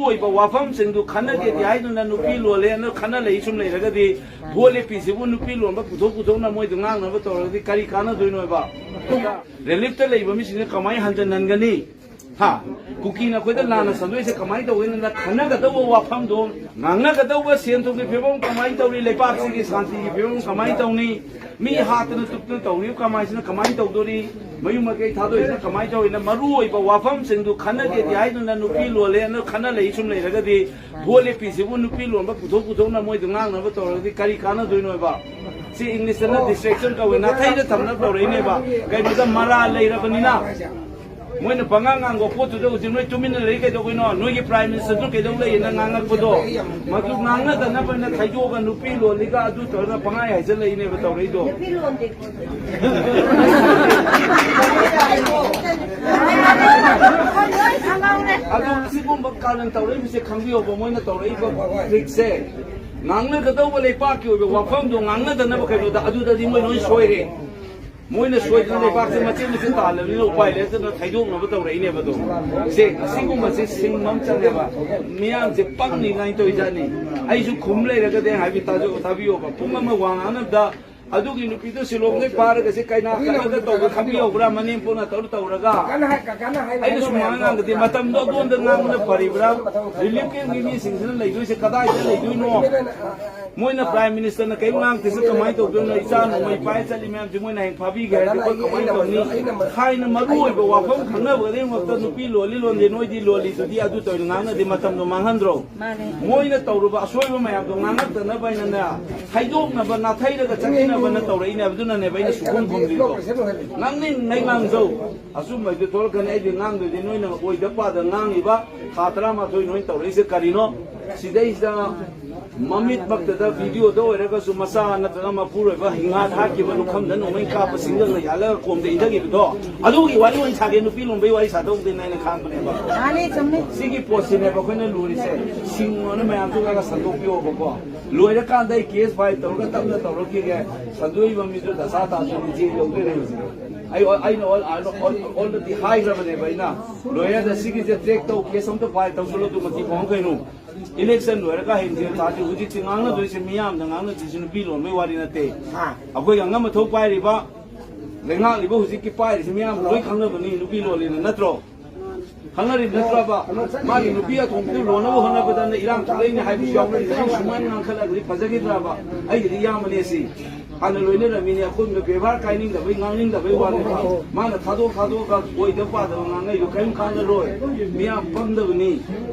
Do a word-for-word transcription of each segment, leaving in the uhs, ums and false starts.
ꯑꯣꯏꯕ ꯋꯥꯐꯝꯁꯤꯡꯗꯨ ꯈꯟꯅꯒꯦꯗꯤ ꯍꯥꯏꯗꯨꯅ ꯅꯨꯄꯤ ꯂꯣꯜꯂꯦꯅ ꯈꯟꯅ ꯂꯩ ꯁꯨꯝ ꯂꯩꯔꯒꯗꯤ, ꯚꯣꯠ ꯂꯦꯞꯄꯤꯁꯤꯕꯨ ꯅꯨꯄꯤ ꯂꯣꯟꯕ ꯄꯨꯊꯣꯛ ꯄꯨꯊꯣꯛꯅ ꯃꯣꯏꯗ ꯉꯥꯡꯅꯕ ꯇꯧꯔꯒꯗꯤ ꯀꯔꯤ ꯀꯥꯟꯅꯗꯣꯏꯅꯣꯕ? ꯔꯤꯂꯤꯐꯇ ꯂꯩꯕ ꯃꯤꯁꯤꯡꯁꯦ ꯀꯃꯥꯏꯅ ꯍꯟꯖꯤꯟꯍꯟꯒꯅꯤ? ꯍꯥ? ꯀꯨꯀꯤꯅ ꯑꯩꯈꯣꯏꯗ ꯂꯥꯟꯅ ꯁꯟꯗꯣꯛꯏꯁꯦ ꯀꯃꯥꯏꯅ ꯇꯧꯒꯅꯤꯅ ꯈꯟꯅꯒꯗꯧꯕ ꯋꯥꯐꯝꯗꯣ, ꯉꯥꯡꯅꯒꯗꯧꯕ ꯁꯦꯟ ꯊꯨꯝꯒꯤ ꯐꯤꯕꯝ ꯀꯃꯥꯏꯅ ꯇꯧꯔꯤ, ꯂꯩꯕꯥꯛꯁꯤꯒꯤ ꯁꯥꯟꯇꯤꯒꯤ ꯐꯤꯕꯝ ꯀꯃꯥꯏꯅ ꯇꯧꯅꯤ, ꯃꯤ ꯍꯥꯠꯇꯅ ꯇꯨꯞꯇꯅ ꯇꯧꯔꯤꯕ ꯀꯃꯥꯏꯁꯤꯅ ꯀꯃꯥꯏꯅ ꯇꯧꯗꯣꯔꯤ, ꯃꯌꯨꯝ ꯃꯀꯩ ꯊꯥꯗꯣꯛꯏꯁꯤꯅ ꯀꯃꯥꯏꯅ ꯇꯧꯔꯤꯅ, ꯃꯔꯨ ꯑꯣꯏꯕ ꯋꯥꯐꯝꯁꯤꯡꯗꯨ ꯈꯟꯅꯒꯦꯗꯤ ꯍꯥꯏꯗꯨꯅ ꯅꯨꯄꯤ ꯂꯣꯜꯂꯦꯅ ꯈꯟꯅ ꯂꯩ ꯁꯨꯝ ꯂꯩꯔꯒꯗꯤ, ꯚꯣꯠ ꯂꯦꯞꯄꯤꯁꯤꯕꯨ ꯅꯨꯄꯤ ꯂꯣꯟꯕ ꯄꯨꯊꯣꯛ ꯄꯨꯊꯣꯛꯅ ꯃꯣꯏꯗ ꯉꯥꯡꯅꯕ ꯇꯧꯔꯒꯗꯤ ꯀꯔꯤ ꯀꯥꯟꯅꯗꯣꯏꯅꯣꯕ? ꯁꯤ ꯏꯪꯂꯤꯁꯇꯅ ꯗꯤꯁꯇ꯭ꯔꯦꯛꯁꯟ ꯀꯧꯋꯦ, ꯅꯥꯊꯩꯗ ꯊꯝꯅꯕ ꯇꯧꯔꯛꯏꯅꯦꯕ꯫ ꯀꯩꯅꯣꯗ ꯃꯔꯥ ꯂꯩꯔꯕꯅꯤꯅ ꯃꯣꯏꯅ ꯄꯉꯥꯡ ꯉꯥꯡꯕ ꯄꯣꯠꯇꯨꯗ ꯍꯧꯖꯤꯛ ꯅꯣꯏ ꯇꯨꯃꯤꯟꯅ ꯂꯩ ꯀꯩꯗꯧꯕꯩꯅꯣ? ꯅꯣꯏꯒꯤ ꯄ꯭ꯔꯥꯏꯝ ꯃꯤꯅꯤꯁꯇꯔꯗꯨ ꯀꯩꯗꯧ ꯂꯩꯌꯦꯅ ꯉꯥꯡꯉꯛꯄꯗꯣ, ꯃꯗꯨ ꯉꯥꯡꯅꯗꯅꯕꯅ ꯊꯩꯗꯣꯛꯑꯒ ꯅꯨꯄꯤ ꯂꯣꯜꯂꯤꯒ ꯑꯗꯨ ꯇꯧꯔꯒ ꯄꯉꯥꯏ ꯍꯥꯏꯖꯜꯂꯛꯏꯅꯦꯕ ꯇꯧꯔꯛꯏꯗꯣ꯫ ꯑꯗꯣ ꯑꯁꯤꯒꯨꯝꯕ ꯀꯥꯔꯟ ꯇꯧꯔꯛꯏꯕꯁꯦ ꯈꯪꯕꯤꯌꯣꯕ, ꯃꯣꯏꯅ ꯇꯧꯔꯛꯏꯕ ꯇ꯭ꯔꯤꯛꯁꯦ꯫ ꯉꯥꯡꯅꯒꯗꯧꯕ ꯂꯩꯄꯥꯛꯀꯤ ꯑꯣꯏꯕ ꯋꯥꯐꯝꯗꯣ ꯉꯥꯡꯅꯗꯅꯕ ꯀꯩꯅꯣꯗ ꯑꯗꯨꯗꯗꯤ ꯃꯣꯏ ꯂꯣꯏ ꯁꯣꯏꯔꯦ꯫ ꯃꯣꯏꯅ ꯁꯣꯏꯗꯅ ꯂꯩꯕꯥꯛꯁꯦ ꯃꯆꯦꯠ ꯃꯆꯦꯠ ꯇꯥꯍꯜꯂꯕꯅꯤꯅ ꯎꯄꯥꯏ ꯂꯩꯔꯛꯇꯅ ꯊꯩꯗꯣꯛꯅꯕ ꯇꯧꯔꯛꯏꯅꯦꯕ ꯑꯗꯣ꯫ ꯁꯦ, ꯑꯁꯤꯒꯨꯝꯕꯁꯦ ꯁꯤꯡꯕ ꯑꯃ ꯆꯪꯉꯦꯕ꯫ ꯃꯤꯌꯥꯝꯁꯦ ꯄꯪꯅꯤ ꯀꯥꯏꯅ ꯇꯧꯔꯤꯖꯥꯠꯅꯤ꯫ ꯑꯩꯁꯨ ꯈꯨꯝ ꯂꯩꯔꯒꯗꯤ ꯍꯥꯏꯕꯤ ꯇꯥꯖꯧ-, ꯇꯥꯕꯤꯌꯣꯕ꯫ ꯄꯨꯡ ꯑꯃ ꯋꯥ ꯉꯥꯡꯅꯕꯗ ꯑꯗꯨꯒꯤ ꯅꯨꯄꯤꯗꯣ ꯁꯤꯂꯣꯡꯗꯩ ꯐꯥꯔꯒ ꯁꯤ ꯀꯩꯅꯥ ꯈꯜꯂꯒ ꯇꯧꯕ ꯈꯪꯕꯤꯍꯧꯕ꯭ꯔꯥ? ꯃꯅꯦꯝꯄꯣꯛꯅ ꯇꯧꯔ ꯇꯧꯔꯒ꯫ ꯑꯩꯅ ꯁꯨꯃꯥꯏꯅ ꯉꯥꯡꯗꯗꯤ ꯃꯇꯝꯗꯣ ꯑꯗꯣꯝꯗ ꯉꯥꯡꯕꯅ ꯐꯔꯤꯕ꯭ꯔꯥ? ꯔꯤꯂꯤꯐ ꯀꯦꯝꯞꯀꯤ ꯃꯤꯁꯤꯡꯁꯤꯅ ꯂꯩꯗꯣꯏꯁꯦ ꯀꯗꯥꯏꯗ ꯂꯩꯗꯣꯏꯅꯣ? ꯃꯣꯏꯅ ꯄ꯭ꯔꯥꯏꯝ ꯃꯤꯅꯤꯁꯇꯔꯅ ꯀꯔꯤꯝ ꯉꯥꯡꯗꯦꯁꯨ ꯀꯃꯥꯏꯅ ꯇꯧꯗꯣꯏꯅꯣ? ꯏꯆꯥ ꯅꯣꯡꯃꯩ ꯄꯥꯏꯔ ꯆꯠꯂꯤ ꯃꯌꯥꯝꯁꯦ ꯃꯣꯏꯅ ꯍꯌꯦꯡ ꯐꯥꯕꯤꯒꯦ ꯍꯥꯏꯔꯗꯤ ꯑꯩꯈꯣꯏ ꯀꯃꯥꯏꯅ ꯇꯧꯅꯤ? ꯊꯥꯏꯅ ꯃꯔꯨ ꯑꯣꯏꯕ ꯋꯥꯐꯝ ꯈꯪꯅꯕ ꯈꯨꯗꯤꯡꯃꯛꯇ ꯅꯨꯄꯤ ꯂꯣꯜꯂꯤ ꯂꯣꯟꯗꯦ ꯅꯣꯏꯗꯤ ꯂꯣꯜꯂꯤꯗꯨꯗꯤ ꯑꯗꯨ ꯇꯧꯔꯤ ꯉꯥꯡꯅꯗꯦ, ꯃꯇꯝꯗꯣ ꯃꯥꯡꯍꯟꯗ꯭ꯔꯣ? ꯃꯥꯅꯦ꯫ ꯃꯣꯏꯅ ꯇꯧꯔꯨꯕ ꯑꯁꯣꯏꯕ ꯃꯌꯥꯝꯗꯣ ꯉꯥꯡꯉꯛꯇꯅꯕ ꯍꯥꯏꯅꯅꯦ, ꯍꯩꯗꯣꯛꯅꯕ ꯅꯥꯊꯩꯔꯒ ꯆꯠꯈꯤꯅꯕꯅ ꯇꯧꯔꯛꯏꯅꯦ꯫ ꯑꯗꯨꯅꯅꯦꯕ ꯑꯩꯅ ꯁꯨꯈꯨꯝ ꯈꯨꯝꯗ꯭ꯔꯤꯗꯣ꯫ ꯉꯥꯡꯅꯤꯡꯉꯩ ꯉꯥꯡꯖꯧ꯫ ꯑꯆꯨꯝꯕꯗꯤ ꯊꯣꯛꯂꯛꯀꯅꯤ꯫ ꯑꯩꯗꯤ ꯉꯥꯡꯗꯣꯏꯗꯤ ꯅꯣꯏꯅ ꯑꯣꯏꯗ ꯄꯥꯗ ꯉꯥꯡꯉꯤꯕ ꯊꯥ ꯇꯔꯥꯃꯥꯊꯣꯏ ꯅꯣꯏꯅ ꯇꯧꯔꯛꯏꯁꯦ ꯀꯔꯤꯅꯣ? ꯁꯤꯗꯩꯁꯤꯗ ꯃꯃꯤꯠꯃꯛꯇꯗ ꯚꯤꯗꯤꯑꯣꯗ ꯑꯣꯏꯔꯒꯁꯨ ꯃꯆꯥ ꯅꯠꯇ꯭ꯔꯒ ꯃꯄꯨꯔꯣꯏꯕ ꯍꯤꯡꯍꯥꯠ ꯍꯥꯠꯈꯤꯕ ꯂꯨꯈꯝꯗ ꯅꯣꯡꯃꯩ ꯀꯥꯞꯄ ꯁꯤꯡꯒꯪꯅ ꯌꯥꯜꯂꯒ ꯀꯣꯝꯗ ꯏꯟꯊꯈꯤꯕꯗꯣ, ꯑꯗꯨꯒꯤ ꯋꯥꯔꯤ ꯑꯣꯏꯅ ꯁꯥꯒꯦ꯫ ꯅꯨꯄꯤ ꯂꯣꯟꯕꯩ ꯋꯥꯔꯤ ꯁꯥꯗꯧꯗꯦꯅ ꯑꯩꯅ ꯈꯥꯡꯕꯅꯦꯕ꯫ ꯃꯥꯅꯦ, ꯆꯨꯝꯃꯦ꯫ ꯁꯤꯒꯤ ꯄꯣꯠꯁꯤꯅꯦꯕ ꯑꯩꯈꯣꯏꯅ ꯂꯨꯔꯤꯁꯦ꯫ ꯁꯤꯡꯉꯣꯅ ꯃꯌꯥꯝ ꯊꯣꯛꯂꯒ ꯁꯟꯗꯣꯛꯄꯤꯌꯣꯕꯀꯣ꯫ ꯂꯣꯏꯔꯀꯥꯟꯗ ꯑꯩ ꯀꯦꯁ ꯐꯥꯏꯜ ꯇꯧꯔꯒ ꯇꯞꯅ ꯇꯧꯔꯛꯈꯤꯒꯦ꯫ ꯁꯟꯗꯣꯛꯏꯕ ꯃꯤꯗꯨ ꯗꯁꯥ ꯇꯥꯗꯣꯏꯅꯤ, ꯖꯦꯜ ꯌꯧꯗꯣꯏꯅꯦ ꯍꯧꯖꯤꯛ꯫ ꯑꯩ ꯑꯩꯅ ꯑꯣꯜ ꯑꯣꯜꯔꯦꯗꯤ ꯍꯥꯏꯈ꯭ꯔꯕꯅꯦꯕ ꯑꯩꯅ꯫ ꯂꯣꯏꯔꯗ ꯁꯤꯒꯤꯁꯦ ꯇ꯭ꯔꯦꯛ ꯇꯧ, ꯀꯦꯁ ꯑꯝꯇ ꯐꯥꯏꯜ ꯇꯧꯁꯜꯂꯣ, ꯑꯗꯨ ꯃꯇꯤꯛ ꯄꯥꯎ ꯀꯩꯅꯣ꯫ ꯏꯂꯦꯛꯁꯟ ꯂꯣꯏꯔꯒ ꯍꯌꯦꯡ ꯖꯦꯜ ꯊꯥꯗ꯭ꯔꯤ꯫ ꯍꯧꯖꯤꯛꯇꯤ ꯉꯥꯡꯅꯗꯣꯏꯁꯦ, ꯃꯤꯌꯥꯝꯅ ꯉꯥꯡꯅꯗꯣꯏꯁꯦ ꯅꯨꯄꯤ ꯂꯣꯟꯕꯩ ꯋꯥꯔꯤ ꯅꯠꯇꯦ꯫ ꯑꯩꯈꯣꯏꯒꯤ ꯑꯉꯝ ꯑꯊꯧ ꯄꯥꯏꯔꯤꯕ, ꯂꯩꯉꯥꯛꯂꯤꯕ ꯍꯧꯖꯤꯛꯀꯤ ꯄꯥꯏꯔꯤꯁꯦ ꯃꯤꯌꯥꯝ ꯂꯣꯏ ꯈꯪꯅꯕꯅꯤ, ꯅꯨꯄꯤ ꯂꯣꯜꯂꯤꯅ ꯅꯠꯇ꯭ꯔꯣ? ꯈꯪꯅꯔꯤꯕ ꯅꯠꯇ꯭ꯔꯕ? ꯃꯥꯒꯤ ꯅꯨꯄꯤ ꯑꯇꯣꯝꯕꯤꯗꯨ ꯂꯣꯟꯅꯕ ꯍꯣꯠꯅꯕꯗ ꯅꯪ ꯏꯔꯥꯡ ꯊꯣꯛꯂꯛꯏꯅꯦ ꯍꯥꯏꯕꯁꯨ ꯌꯥꯎꯅꯔꯤꯕ꯫ ꯑꯩ ꯁꯨꯃꯥꯏꯅ ꯉꯥꯡꯈꯠꯂꯛꯑꯒꯗꯤ ꯐꯖꯈꯤꯗ꯭ꯔꯕ? ꯑꯩꯒꯤꯗꯤ ꯏꯌꯥꯝꯕꯅꯦ ꯁꯤ꯫ ꯍꯥꯟꯅ ꯂꯣꯏꯅꯔꯝꯃꯤꯅꯦ, ꯑꯀꯣꯟꯕ ꯕꯦꯕꯥꯔ ꯀꯥꯏꯅꯤꯡꯗꯕꯩ, ꯉꯥꯡꯅꯤꯡꯗꯕꯩ ꯋꯥꯅꯦꯕ꯫ ꯃꯥꯅ ꯊꯥꯗꯣꯛ ꯊꯥꯗꯣꯛꯑꯒ ꯑꯣꯏꯗ ꯄꯥꯗꯕ ꯉꯥꯡꯅꯩꯗꯣ ꯀꯔꯤꯝ ꯀꯥꯟꯅꯔꯣꯏ꯫ ꯃꯤꯌꯥꯝ ꯄꯪꯗꯕꯅꯤ꯫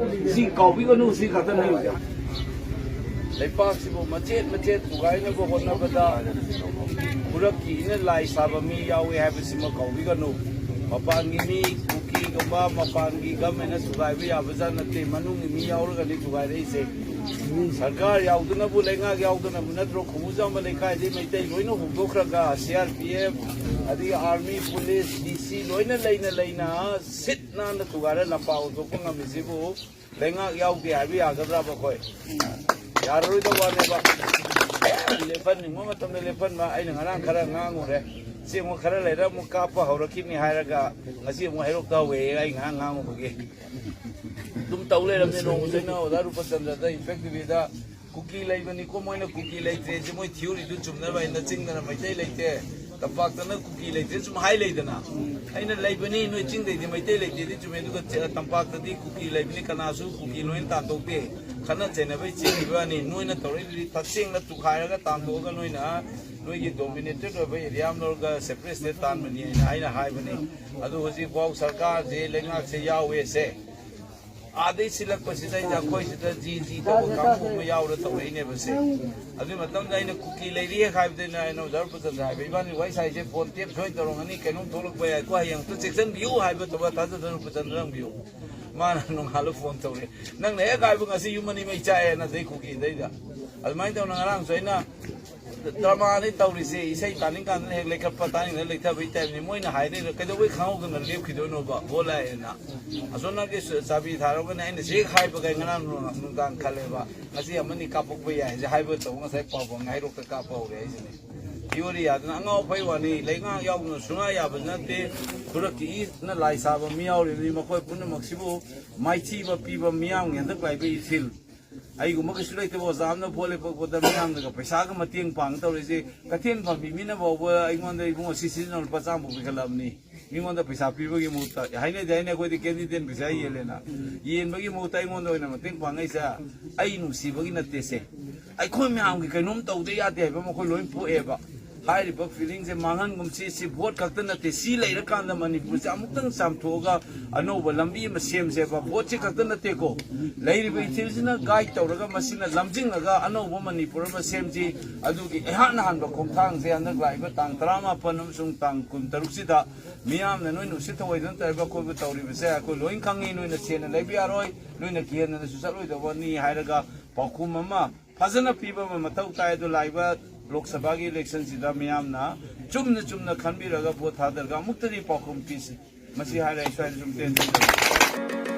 ꯁꯤ ꯀꯥꯎꯕꯤꯒꯅꯨ, ꯁꯤ ꯈꯛꯇꯅꯦ ꯍꯧꯖꯤꯛ꯫ ꯂꯩꯄꯥꯛꯁꯤꯕꯨ ꯃꯆꯦꯠ ꯃꯆꯦꯠ ꯊꯨꯒꯥꯏꯅꯕ ꯍꯣꯠꯅꯕꯗ ꯈꯨꯔꯞꯀꯤ ꯏꯅ ꯂꯥꯏ ꯁꯥꯕ ꯃꯤ ꯌꯥꯎꯏ ꯍꯥꯏꯕꯁꯤꯃ ꯀꯥꯎꯕꯤꯒꯅꯨ꯫ ꯃꯄꯥꯟꯒꯤ ꯃꯤ, ꯀꯨꯀꯤꯒꯨꯝꯕ ꯃꯄꯥꯟꯒꯤ ꯒꯃꯦꯟꯅ ꯊꯨꯒꯥꯏꯕ ꯌꯥꯕꯖꯥꯠ ꯅꯠꯇꯦ, ꯃꯅꯨꯡꯒꯤ ꯃꯤ ꯌꯥꯎꯔꯒꯅꯤ ꯊꯨꯒꯥꯏꯔꯛꯏꯁꯦ꯫ ꯁꯔꯀꯥꯔ ꯌꯥꯎꯗꯅꯕꯨ, ꯂꯩꯉꯥꯛ ꯌꯥꯎꯗꯅꯕꯨ ꯅꯠꯇ꯭ꯔꯣ ꯈꯣꯡꯎꯖꯝꯕ ꯂꯩꯀꯥꯏꯗꯒꯤ ꯃꯩꯇꯩ ꯂꯣꯏꯅ ꯍꯣꯡꯗꯣꯛꯈ꯭ꯔꯒ ꯁꯤ ꯑꯥꯔ ꯄꯤ ꯑꯦꯐ, ꯑꯗꯒꯤ ꯑꯥꯔꯃꯤ, ꯄꯨꯂꯤꯁ, ꯗꯤ ꯁꯤ ꯂꯣꯏꯅ ꯂꯩꯅ ꯂꯩꯅ ꯁꯤꯠ ꯅꯥꯟꯅ ꯊꯨꯒꯥꯏꯔ ꯂꯝꯄꯥꯛ ꯍꯧꯗꯣꯛꯄ ꯉꯝꯃꯤꯁꯤꯕꯨ ꯂꯩꯉꯥꯛ ꯌꯥꯎꯗꯦ ꯍꯥꯏꯕ ꯌꯥꯒꯗ꯭ꯔꯥ ꯃꯈꯣꯏ? ꯌꯥꯔꯔꯣꯏꯗꯕ ꯋꯥꯅꯦꯕ꯫ ꯂꯦꯞꯍꯟꯅꯤꯡꯕ ꯃꯇꯝꯗ ꯂꯦꯞꯍꯟꯕ꯫ ꯑꯩꯅ ꯉꯔꯥꯡ ꯈꯔ ꯉꯥꯡꯉꯨꯔꯦ, ꯁꯤ ꯑꯃꯨꯛ ꯈꯔ ꯂꯩꯔ ꯑꯃꯨꯛ ꯀꯥꯞꯄ ꯍꯧꯔꯛꯈꯤꯅꯤ ꯍꯥꯏꯔꯒ ꯉꯁꯤ ꯑꯃꯨꯛ ꯍꯩꯔꯣꯛꯇ ꯍꯧꯋꯦ ꯑꯩ ꯉꯥꯏꯍꯥꯛ ꯉꯥꯡꯉꯨꯕꯒꯤ꯫ ꯑꯗꯨꯝ ꯇꯧ ꯂꯩꯔꯝꯅꯦ꯫ ꯅꯣꯡꯃꯗꯩꯅ ꯑꯣꯖꯥ ꯔꯨꯄꯆꯟꯗ꯭ꯔꯗ ꯏꯝꯄꯦꯛ ꯇꯤꯚꯤꯗ ꯀꯨꯀꯤ ꯂꯩꯕꯅꯤꯀꯣ, ꯃꯣꯏꯅ ꯀꯨꯀꯤ ꯂꯩꯇ꯭ꯔꯦꯁꯦ ꯃꯣꯏ ꯊꯤꯑꯣꯔꯤꯗꯨ ꯆꯨꯝꯅꯕ ꯍꯥꯏꯅ ꯆꯤꯡꯗꯅ ꯃꯩꯇꯩ ꯂꯩꯇꯦ, ꯇꯝꯄꯥꯛꯇꯅ ꯀꯨꯀꯤ ꯂꯩꯇ꯭ꯔꯦ ꯁꯨꯝ ꯍꯥꯏ ꯂꯩꯗꯅ꯫ ꯑꯩꯅ ꯂꯩꯕꯅꯤ, ꯅꯣꯏ ꯆꯤꯡꯗꯩꯗꯤ ꯃꯩꯇꯩ ꯂꯩꯇꯦꯗꯤ ꯆꯨꯝꯃꯦ, ꯑꯗꯨꯒ ꯆ-, ꯇꯝꯄꯥꯛꯇꯗꯤ ꯀꯨꯀꯤ ꯂꯩꯕꯅꯤ, ꯀꯅꯥꯁꯨ ꯀꯨꯀꯤ ꯂꯣꯏꯅ ꯇꯥꯟꯊꯣꯛꯇꯦ, ꯈꯠꯅ ꯆꯩꯅꯕꯩ ꯆꯦꯜꯂꯤꯕꯅꯤ꯫ ꯅꯣꯏꯅ ꯇꯧꯔꯛꯏꯗꯨꯗꯤ ꯇꯁꯦꯡꯅ ꯇꯨꯈꯥꯏꯔꯒ ꯇꯥꯟꯊꯣꯛꯑꯒ ꯅꯣꯏꯅ ꯅꯣꯏꯒꯤ ꯗꯣꯃꯤꯅꯦꯇꯦꯠ ꯑꯣꯏꯕ ꯑꯦꯔꯤꯌꯥ ꯑꯃ ꯂꯧꯔꯒ ꯁꯦꯄꯔꯦꯠ ꯁ꯭ꯇꯦꯠ ꯇꯥꯟꯕꯅꯤ ꯍꯥꯏꯅ ꯑꯩꯅ ꯍꯥꯏꯕꯅꯤ꯫ ꯑꯗꯨ ꯍꯧꯖꯤꯛꯐꯥꯎ ꯁꯔꯀꯥꯔꯁꯦ, ꯂꯩꯉꯥꯛꯁꯦ ꯌꯥꯎꯋꯦꯁꯦ꯫ ꯑꯥꯗꯩ ꯁꯤꯜꯂꯛꯄꯁꯤꯗꯩꯗ ꯑꯩꯈꯣꯏꯁꯤꯗ ꯖꯤ ꯖꯤ ꯇꯧꯕ ꯀꯥꯡꯕꯨ ꯑꯃ ꯌꯥꯎꯔ ꯇꯧꯔꯛꯏꯅꯦꯕ ꯁꯦ꯫ ꯑꯗꯨꯒꯤ ꯃꯇꯝꯗ ꯑꯩꯅ ꯀꯨꯀꯤ ꯂꯩꯔꯤ ꯍꯦꯛ ꯍꯥꯏꯕꯗ ꯑꯩꯅ, ꯑꯩꯅ ꯑꯣꯖꯥ ꯔꯨꯄꯆꯟꯗ꯭ꯔ ꯍꯥꯏꯕ, "ꯏꯕꯥꯅꯤ ꯋꯥꯔꯤ ꯁꯥꯏꯁꯦ ꯐꯣꯟ ꯇꯦꯞ ꯁꯣꯏꯅ ꯇꯧꯔꯝꯒꯅꯤ, ꯀꯩꯅꯣꯝ ꯊꯣꯛꯂꯛꯄ ꯌꯥꯏꯀꯣ, ꯍꯌꯦꯡ ꯑꯝꯇ ꯆꯦꯛꯁꯤꯟꯕꯤꯌꯨ" ꯍꯥꯏꯕ ꯇꯧꯕ ꯊꯥꯖꯗꯅ ꯔꯨꯄꯆꯟꯗ꯭ꯔ ꯍꯪꯕꯤꯌꯨ꯫ ꯃꯥꯅ ꯅꯣꯡꯉꯥꯜꯂ ꯐꯣꯟ ꯇꯧꯔꯛꯑꯦ, "ꯅꯪꯅ ꯍꯦꯛ ꯍꯥꯏꯕ ꯉꯁꯤ ꯌꯨꯝ ꯑꯅꯤ ꯃꯩ ꯆꯥꯛꯑꯦꯅ" ꯑꯗꯩ ꯀꯨꯀꯤꯗꯩꯗ꯫ ꯑꯗꯨꯃꯥꯏꯅ ꯇꯧꯅ ꯉꯔꯥꯡꯁꯨ ꯑꯩꯅ ꯗ꯭ꯔꯃꯥꯅꯤ ꯇꯧꯔꯤꯁꯦ, ꯏꯁꯩ ꯇꯥꯅꯤꯡ ꯀꯥꯟꯗꯅ ꯍꯦꯛ ꯂꯩꯈꯠꯄ, ꯇꯥꯅꯤꯡꯗꯅ ꯂꯩꯊꯕꯒꯤ ꯇꯥꯏꯞꯅꯤ꯫ ꯃꯣꯏꯅ ꯍꯥꯏꯔꯤꯗꯣ ꯀꯩꯗꯧꯕꯩ ꯈꯪꯍꯧꯗꯅ ꯂꯦꯞꯈꯤꯗꯣꯏꯅꯣꯕ? ꯕꯣꯜ ꯂꯥꯛꯑꯦꯅ꯫ ꯑꯁꯣꯝꯅꯒꯤ ꯁꯨ-, ꯆꯥꯕꯤ ꯊꯥꯔꯝꯒꯅꯤ, ꯑꯩꯅ ꯁꯤ ꯍꯦꯛ ꯍꯥꯏꯕꯒ ꯉꯔꯥꯡ ꯅꯨꯡ-, ꯅꯨꯡꯗꯥꯡ ꯈꯜꯂꯦꯕ, ꯉꯁꯤ ꯑꯃꯅꯤ ꯀꯥꯞꯄꯛꯄ ꯌꯥꯏ ꯍꯥꯏꯁꯦ ꯍꯥꯏꯕ ꯇꯧꯕ, ꯉꯁꯥꯏ ꯄꯥꯎ ꯐꯪꯉꯦ, ꯍꯩꯔꯣꯛꯇ ꯀꯥꯞꯄ ꯍꯧꯔꯦ ꯍꯥꯏꯁꯤꯅꯤ꯫ ꯊꯤꯑꯣꯔꯤ ꯌꯥꯗꯅ ꯑꯉꯥꯎ ꯑꯐꯩ ꯋꯥꯅꯤ, ꯂꯩꯉꯥꯛ ꯌꯥꯎꯗꯅ ꯁꯨꯡꯌꯥ ꯌꯥꯕ ꯅꯠꯇꯦ꯫ ꯈꯨꯔꯛꯀꯤ ꯏꯅ ꯂꯥꯏ ꯁꯥꯕ ꯃꯤ ꯌꯥꯎꯔꯤꯕꯅꯤ, ꯃꯈꯣꯏ ꯄꯨꯝꯅꯃꯛꯁꯤꯕꯨ ꯃꯥꯏꯊꯤꯕ ꯄꯤꯕ ꯃꯤꯌꯥꯝꯒꯤ ꯍꯟꯗꯛ ꯂꯥꯛꯏꯕ ꯏꯊꯤꯜ꯫ ꯑꯩꯒꯨꯝꯕ ꯀꯩꯁꯨ ꯂꯩꯇꯕ ꯑꯣꯖꯥ ꯑꯃꯅ ꯚꯣꯠ ꯂꯦꯞꯄꯛꯄꯗ ꯃꯤꯌꯥꯝꯅꯒ ꯄꯩꯁꯥꯒ ꯃꯇꯦꯡ ꯄꯥꯡ ꯇꯧꯔꯤꯁꯦ, ꯀꯩꯊꯦꯜ ꯐꯝꯕꯤ ꯃꯤꯅ ꯐꯥꯎꯕ ꯑꯩꯉꯣꯟꯗ ꯏꯕꯨꯡꯉꯣ ꯁꯤ ꯁꯤꯖꯤꯟꯅꯧ ꯂꯨꯄꯥ ꯆꯥꯝꯃ ꯄꯤꯈꯠꯂꯛꯑꯕꯅꯤ꯫ ꯃꯤꯉꯣꯟꯗ ꯄꯩꯁꯥ ꯄꯤꯕꯒꯤ ꯃꯍꯨꯠꯇ ꯍꯥꯏꯅꯗꯦ ꯍꯥꯏꯅ ꯑꯩꯈꯣꯏꯗꯤ ꯀꯦꯟꯗꯤꯗꯦꯠ ꯄꯩꯁꯥ ꯌꯦꯜꯂꯦꯅ꯫ ꯌꯦꯟꯕꯒꯤ ꯃꯍꯨꯠꯇ ꯑꯩꯉꯣꯟꯗ ꯑꯣꯏꯅ ꯃꯇꯦꯡ ꯄꯥꯡꯉꯛꯏꯁꯦ ꯑꯩ ꯅꯨꯡꯁꯤꯕꯒꯤ ꯅꯠꯇꯦꯁꯦ꯫ ꯑꯩꯈꯣꯏ ꯃꯌꯥꯝꯒꯤ ꯀꯩꯅꯣꯝ ꯇꯧꯗ ꯌꯥꯗꯦ ꯍꯥꯏꯕ ꯃꯈꯣꯏ ꯂꯣꯏ ꯄꯣꯛꯑꯦꯕ꯫ ꯍꯥꯏꯔꯤꯕ ꯐꯤꯂꯤꯡꯁꯦ ꯃꯥꯡꯍꯟꯒꯨꯝꯁꯤ꯫ ꯁꯤ ꯚꯣꯠ ꯈꯛꯇ ꯅꯠꯇꯦ, ꯁꯤ ꯂꯩꯔꯀꯥꯟꯗ ꯃꯅꯤꯄꯨꯔꯁꯦ ꯑꯃꯨꯛꯇꯪ ꯆꯥꯝꯊꯣꯛꯑꯒ ꯑꯅꯧꯕ ꯂꯝꯕꯤ ꯑꯃ ꯁꯦꯝꯁꯦꯕ꯫ ꯚꯣꯠꯁꯤ ꯈꯛꯇ ꯅꯠꯇꯦꯀꯣ, ꯂꯩꯔꯤꯕ ꯏꯊꯤꯜꯁꯤꯅ ꯒꯥꯏꯗ ꯇꯧꯔꯒ ꯃꯁꯤꯅ ꯂꯝꯖꯤꯡꯉꯒ ꯑꯅꯧꯕ ꯃꯅꯤꯄꯨꯔ ꯑꯃ ꯁꯦꯝꯁꯤ꯫ ꯑꯗꯨꯒꯤ ꯑꯩꯍꯥꯛꯅ ꯍꯥꯟꯕ ꯈꯣꯡꯊꯥꯡꯁꯦ ꯍꯟꯗꯛ ꯂꯥꯛꯏꯕ ꯇꯥꯡ ꯇꯔꯥꯃꯥꯄꯟ ꯑꯃꯁꯨꯡ ꯇꯥꯡ ꯀꯨꯟꯇꯔꯨꯛꯁꯤꯗ ꯃꯤꯌꯥꯝꯅ ꯅꯣꯏ ꯅꯨꯡꯁꯤꯠ ꯊꯧꯑꯣꯏꯗꯅ ꯇꯧꯔꯤꯕ ꯑꯀꯣꯏꯕ ꯇꯧꯔꯤꯕꯁꯦ ꯑꯩꯈꯣꯏ ꯂꯣꯏ ꯈꯪꯉꯤ꯫ ꯅꯣꯏꯅ ꯁꯦꯟꯅ ꯂꯩꯕ ꯌꯥꯔꯣꯏ, ꯅꯣꯏꯅ ꯀꯤꯍꯟꯗꯅꯁꯨ ꯆꯠꯂꯣꯏꯗꯧꯕꯅꯤ ꯍꯥꯏꯔꯒ ꯄꯥꯎꯈꯨꯝ ꯑꯃ ꯐꯖꯅ ꯄꯤꯕ ꯑꯃ ꯃꯊꯧ ꯇꯥꯏ꯫ ꯑꯗꯣ ꯂꯥꯛꯏꯕ ꯂꯣꯛ ꯁꯚꯥꯒꯤ ꯏꯂꯦꯛꯁꯟꯁꯤꯗ ꯃꯤꯌꯥꯝꯅ ꯆꯨꯝꯅ ꯆꯨꯝꯅ ꯈꯟꯕꯤꯔꯒ ꯚꯣꯠ ꯊꯥꯗꯔꯒ ꯑꯃꯨꯛꯇꯗꯤ ꯄꯥꯎꯈꯨꯝ ꯄꯤꯁꯤ꯫ ꯃꯁꯤ ꯍꯥꯏꯔ ꯑꯩ ꯁ꯭ꯋꯥꯏꯗ ꯁꯨꯝ ꯇꯦꯟꯖꯔꯒꯦ꯫